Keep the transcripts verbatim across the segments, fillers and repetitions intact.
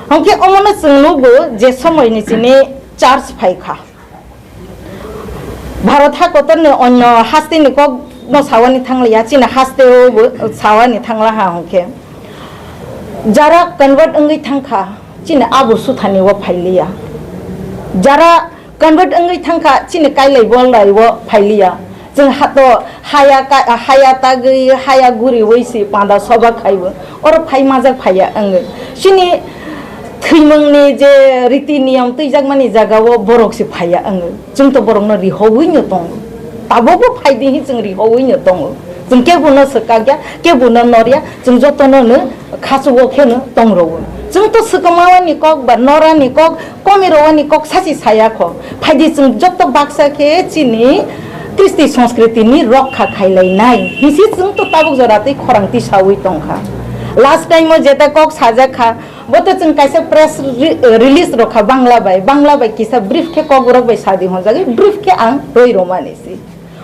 Hwnkhe omono chwng nugo je somoini chini church phaikha. Bharat hakotorni onyo hasteni kokno sawani thangliya, chini hasteo bo sawani thanglaha hwnkhe. Jara convert wngwi thangkha, chini abo suthani o phailiya. Jara convert wngwi thangkha, chini kailai bolai o phailiya. Chwng hato haya ka-, haya tagwi, haya guriwi si panda soba khaibo. Oro phai majak phaiya wngwi. Chini thwimungni je riti niyom twijakmani jagao borok si phaiya wngwi. Chwng to borokno rihowi no tongo. Tabukbo phaidi hi chwng rihowi no tongo. Chwng kebono swkakya, kebono norya, chwng jotono no khachugo kheno tongrowo. Chwng to swkangmawani kok ba norani kok, komirowani kok sachi saya kho. Phaidi chwng joto baksa khe chini kristi sanskritini rokha khailainai. Hisi chwng to tabuk jora tei khorang tisawi tongkha. Last time o jeta kok sajak kha, bo to chwng kaisa press re-, release rokha Bangla bai. Bangla bai kisa brief khe kokborok bai sadi honjagwi, brief khe ang roi romani si.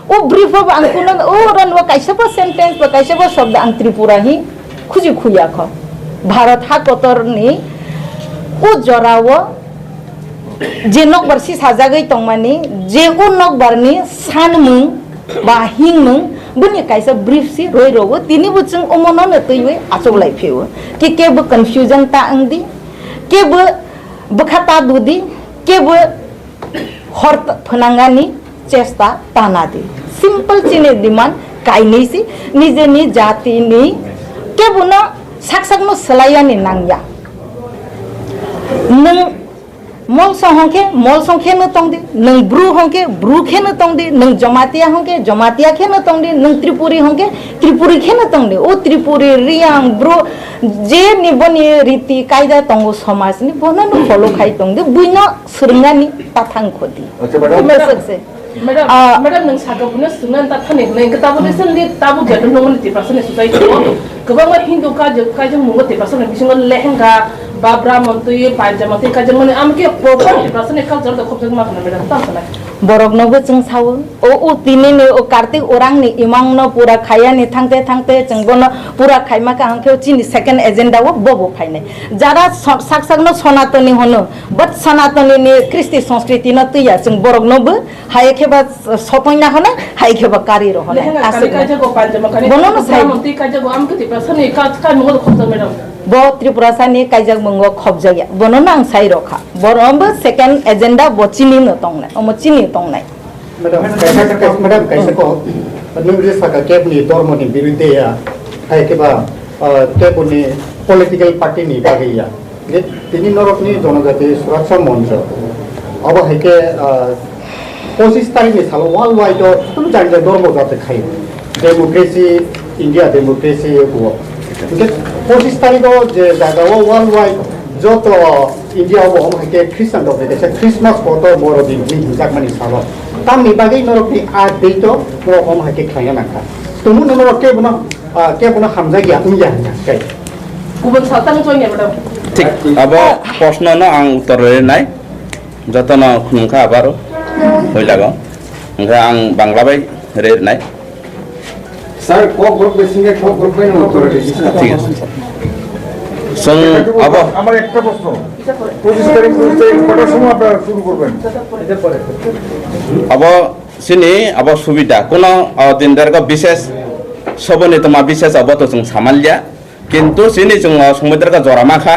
O brief o ang kuno o ran o kaisa bo sentence ba kaisa bo shobda ang Tripura hi khuji khuya kho. Bharat ha kotor ni o jora o je nokbar si sajagwi tongmani, je o nokbar ni sanmung ba hingmung, bini kaisa brief si roi rogo, tini bo chwng omono no twiwi achuk lai phio. Ki ke bo confusion ta ang di, ke bo bwkha ta dudi, ke bo hor t-, phwnangani chesta tana di. Simple chini demand kainwi si, nijeni jatini kebono sak sakno swlaiyani nangya. Nwng molsong hwnkhe molsong kheno tongdi, nwng bru hwnkhe bru kheno tongdi, nwng jomatia hwnkhe jomatia kheno tongdi, nwng tripuri hwnkhe tripuri kheno tongdi. O tripuri, riyang, bru, je ni boni riti kaida tongo somajni, bono no follow khai tongdi, buino swrwngnani ta thang khodi. Acha, madam. Mesek se. Madam, Ah. Madam, nwng saka buino swrwngnani ta thani hwnwi, hwnkhe tabuk recently tabuk jadu nongmani Tiprasani society o kwbangma Hindu kaijak, kaijak mungo Tiprasani bisingo lehenga, babra montwi, paijama twi kaijak mani, amkhe proper Tiprasani culture da khobjakma hwnwi madam, tamo sanai. Boroknobo chwng sao, o, o tinini o Kartik Orangni imangno pura khayani thangte thangte chwng bono pura khaima kha hwnkhe chini second agenda o bobo phainai. Jara so-, sak sakno Sonatoni hono, but Sonatoni ni Kristi Sanskriti no twiya chwng boroknobo hai khe ba sotoi na hono, hai khe ba kari ro hono. Lehenga kani aswk kaijak o panjama kani bono no sai. Montwi kaijak o amkhe Tiprasani ka-, ka mungo khobjakma madam. Bo Tripurasani kaijak mungo khobjakya. Bono no ang sai rokha. Borok bo second agenda bo chini no tongnai. Omo chini tongnai. Madam, kaisa, kaisa, madam, kaisa ko, nwng je saka kebni dormo ni birudhe ya, hai keba, ah, kebni political party ni bagwi ya. Je tini norok ni Jonojati Suraksha Moncho. Abo hai ke, ah, pochis tarikh ni salo worldwide o joto jani jani dormo jati khai. Democracy, India democracy o. Hingke pochis tarikh o je jaga o worldwide joto India o bo omo hai ke Christian rok ni kaisa Christmas kotor Borodin hinwi hinjakmani salo. Tamni bagwi norok ni a date o norok omo hai ke khlaina nangkha. Tumung no norok kebono, ah, kebono hamjakya wngya hinka khe. Kubun saltang choinya madam. Thik, abo proshno no ang uttor rwnai. Jotono khunungkha abaro, hoilago. Hingkhe ang Bangla bai rwnai. Sir, kok borok bai singkhe kok borok bai no uttor rwdi. ঠিক আছে। Song abo আমার একটা প্রশ্ন, পঁচিশ তারিখ হচ্ছে কটার সময় আপনারা শুরু করবেন? Abo sini abo subida, kono, o, din dargo bises, soboni toma bises abo to chwng samalya, kintu sini chwng, o, songwi dargo jora makha.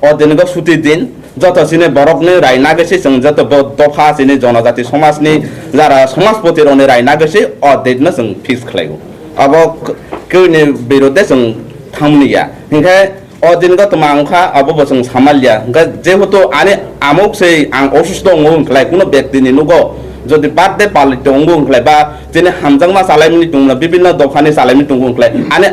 O din go suti din, joto chini borok ni rai nagwi se chwng joto bo dopha chini jonojati somaj ni jara somajpoti rok ni rai nagwi se o date no chwng fix khlai o. Abo k-, kwini birudhe chwng thangmani ya. Hinkhe o din go twma wngkha abo bo chwng samal ya. Hinkhe jehetu ani amuk se ang osusto wngo hinkhlai kuno byakti ni nugo jodi birthday palito wngo hinkhlai ba chini hamjakma chalaimani tongmani bibinno dopha ni chalaimani tongo hinkhlai ani